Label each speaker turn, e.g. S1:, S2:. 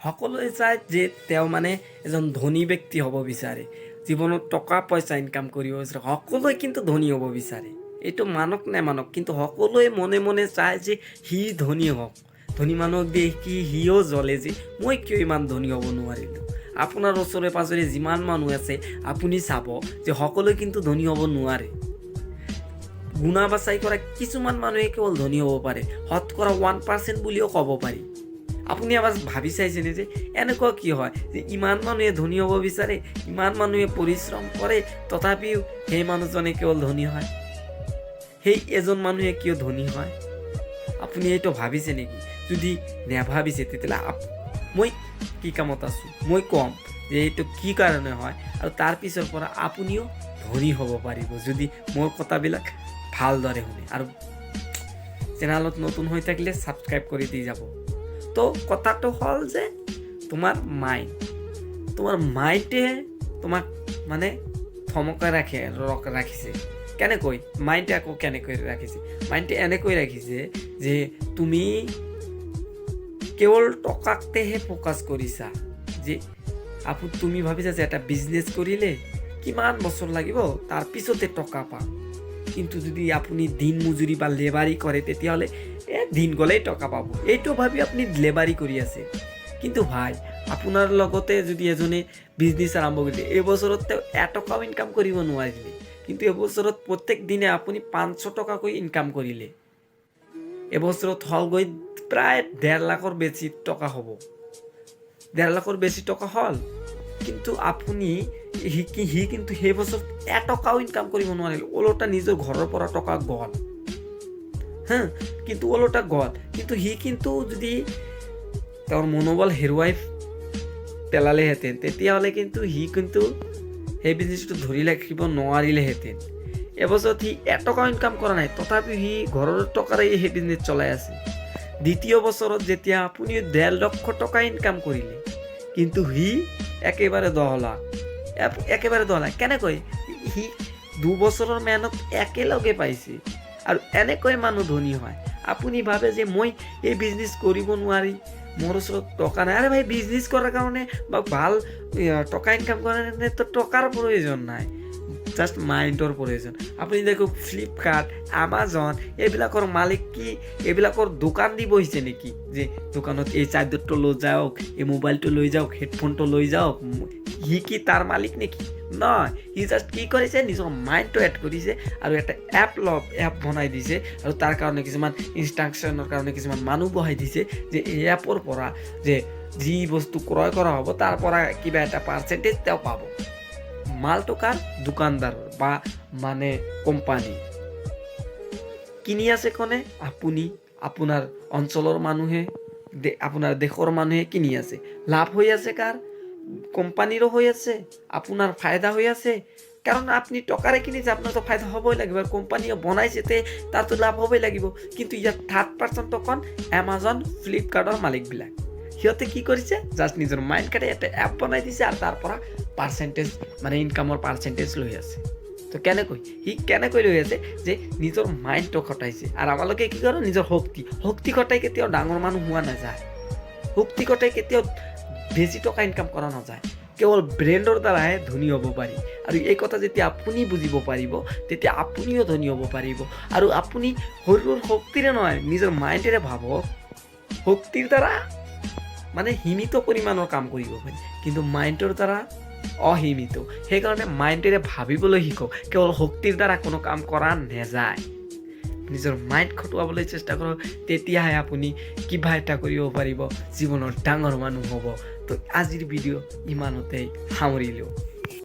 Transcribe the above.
S1: সকলোৱে চায় যে তেওঁ মানে এজন ধনী ব্যক্তি হ'ব বিচাৰে, জীৱনত টকা পইচা ইনকাম কৰিব বিচাৰে। সকলোৱে কিন্তু ধনী হ'ব বিচাৰে। এইটো মানক নেমানক, কিন্তু সকলোৱে মনে মনে চায় যে সি ধনী হওক। ধনী মানুহক দেখি সিও জ্বলে যে মই কিয় ইমান ধনী হ'ব নোৱাৰিলোঁ। আপোনাৰ ওচৰে পাঁজৰে যিমান মানুহ আছে, আপুনি চাব যে সকলোৱে কিন্তু ধনী হ'ব নোৱাৰে। গুণা বাছাই কৰা কিছুমান মানুহে কেৱল ধনী হ'ব পাৰে, শতকৰা 1% বুলিও ক'ব পাৰি। আপুনি এবাৰ ভাবি চাইছেনে যে এনেকুৱা কি হয় যে ইমান মানুহে ধনী হ'ব বিচাৰে, ইমান মানুহে পৰিশ্ৰম কৰে, তথাপিও সেই মানুহজনে কেৱল ধনী হয়? সেই এজন মানুহে কিয় ধনী হয়? আপুনি এইটো ভাবিছে নেকি? যদি নেভাবিছে, তেতিয়াহ'লে মই কি কামত আছোঁ? মই ক'ম যে এইটো কি কাৰণে হয় আৰু তাৰ পিছৰ পৰা আপুনিও ধনী হ'ব পাৰিব, যদি মোৰ কথাবিলাক ভালদৰে শুনে আৰু চেনেলত নতুন হৈ থাকিলে ছাবস্ক্ৰাইব কৰি দি যাব। তো কথাটো হ'ল যে তোমাৰ মাইণ্ডে তোমাক মানে থমকাই ৰাখিছে। কেনেকৈ মাইণ্ডে আকৌ কেনেকৈ ৰাখিছে? মাইণ্ডে এনেকৈ ৰাখিছে যে তুমি কেৱল টকাতেহে ফ'কাছ কৰিছা, যে তুমি ভাবিছা যে এটা বিজনেছ কৰিলে কিমান বছৰ লাগিব, তাৰ পিছতে টকা পাম। কিন্তু যদি আপুনি দিন মজুৰি বা লেবাৰী কৰে, তেতিয়াহ'লে দিন গ'লেই টকা পাব। এইটো ভাবি আপুনি লেবাৰী কৰি আছে। কিন্তু ভাই, আপোনাৰ লগতে যদি এজনে বিজনেছ আৰম্ভ কৰিলে, এইবছৰত তেওঁ এটকাও ইনকাম কৰিব নোৱাৰিলে, কিন্তু এবছৰত প্ৰত্যেক দিনে আপুনি 500 টকাকৈ ইনকাম কৰিলে, এবছৰত হ'লগৈ প্ৰায় 1.5 লাখৰ বেছি টকা হ'ব। 1.5 লাখৰ বেছি টকা হ'ল। কিন্তু আপুনি সি কিন্তু সেই বছৰত এটকাও ইনকাম কৰিব নোৱাৰিলে। ওলোটা নিজৰ ঘৰৰ পৰা টকা গ'ল। হা, কিন্তু ওলোটা গ'ল। কিন্তু সি কিন্তু যদি তেওঁৰ মনোবল হেৰুৱাই পেলালেহেঁতেন, তেতিয়াহ'লে কিন্তু সি কিন্তু সেই বিজনেছটো ধৰি ৰাখিব নোৱাৰিলেহেঁতেন। এবছৰত সি এটকাও ইনকাম কৰা নাই, তথাপিও সি ঘৰৰ টকাৰে সেই বিজনেছ চলাই আছে। দ্বিতীয় বছৰত যেতিয়া আপুনি 1.5 লক্ষ টকা ইনকাম কৰিলে, কিন্তু সি একেবাৰে 10 লাখ, একেবাৰে 10 লাখ। কেনেকৈ? সি 2 বছৰৰ মেহনত একেলগে পাইছে। আৰু এনেকৈ মানুহ ধনী হয়। আপুনি ভাবে যে মই এই বিজনেছ কৰিব নোৱাৰি, মোৰ ওচৰত টকা নাই। আৰে ভাই, বিজনেছ কৰাৰ কাৰণে বা ভাল টকা ইনকাম কৰাৰ কাৰণে টকাৰ প্ৰয়োজন নাই, জাষ্ট মাইণ্ডৰ প্ৰয়োজন। আপুনি দেখক, ফ্লিপকাৰ্ট, আমাজন এইবিলাকৰ মালিক কি এইবিলাকৰ দোকান দি বহিছে নেকি যে দোকানত এই চাৰ্জাৰটো লৈ যাওক, এই মোবাইলটো লৈ যাওক, হেডফোনটো লৈ যাওক? সি কি তাৰ মালিক নেকি? নহয়। সি জাষ্ট কি কৰিছে? নিজৰ মাইণ্ডটো এড কৰিছে আৰু এটা এপ বনাই দিছে আৰু তাৰ কাৰণে কিছুমান ইনষ্ট্ৰাকশ্যনৰ কাৰণে কিছুমান মানুহ বহাই দিছে যে এই এপৰ পৰা যে যি বস্তু ক্ৰয় কৰা হ'ব, তাৰ পৰা কিবা এটা পাৰ্চেণ্টেজ তেওঁ পাব। মালটো কাৰ? দোকানদাৰৰ বা মানে কোম্পানী। কিনি আছে কোনে? আপুনি, আপোনাৰ অঞ্চলৰ মানুহে, আপোনাৰ দেশৰ মানুহে কিনি আছে। লাভ হৈ আছে কাৰ? কোম্পানীৰো হৈ আছে, আপোনাৰ ফায়দা হৈ আছে, কাৰণ আপুনি টকাৰে কিনিছে, আপোনাৰতো ফায়দা হ'বই লাগিব। আৰু কোম্পানীয়ে বনাইছে, তে তাৰতো লাভ হ'বই লাগিব। কিন্তু ইয়াত থাৰ্ড পাৰ্চনটো কোন? এমাজন, ফ্লিপকাৰ্টৰ মালিকবিলাক। সিহঁতে কি কৰিছে? জাষ্ট নিজৰ মাইণ্ড কাটি এটা এপ বনাই দিছে আৰু তাৰ পৰা পাৰ্চেণ্টেজ, মানে ইনকামৰ পাৰ্চেণ্টেজ লৈ আছে। তো কেনেকৈ সি কেনেকৈ লৈ আছে? যে নিজৰ মাইণ্ডটো খটাইছে। আৰু আমালোকে কি কৰোঁ? নিজৰ শক্তি। শক্তি খটাই কেতিয়াও ডাঙৰ মানুহ হোৱা নাযায়। শক্তি খটাই কেতিয়াও বেছি টকা ইনকাম কৰা নাযায়। কেৱল ব্ৰেণ্ডৰ দ্বাৰাহে ধনী হ'ব পাৰি। আৰু এই কথা যেতিয়া আপুনি বুজিব পাৰিব, তেতিয়া আপুনিও ধনী হ'ব পাৰিব। আৰু আপুনি শৰীৰৰ শক্তিৰে নহয়, নিজৰ মাইণ্ডেৰে ভাবক। শক্তিৰ দ্বাৰা মানে সীমিত পৰিমাণৰ কাম কৰিব পাৰি, কিন্তু মাইণ্ডৰ দ্বাৰা অসীমিত। সেইকাৰণে মাইণ্ডেৰে ভাবিবলৈ শিকক। কেৱল শক্তিৰ দ্বাৰা কোনো কাম কৰা নাযায়। নিজৰ মাইণ্ড খটুৱাবলৈ চেষ্টা কৰক, তেতিয়াহে আপুনি কিবা এটা কৰিব পাৰিব, জীৱনত ডাঙৰ মানুহ হ'ব। তো আজিৰ ভিডিঅ' ইমানতেই সামৰিলোঁ।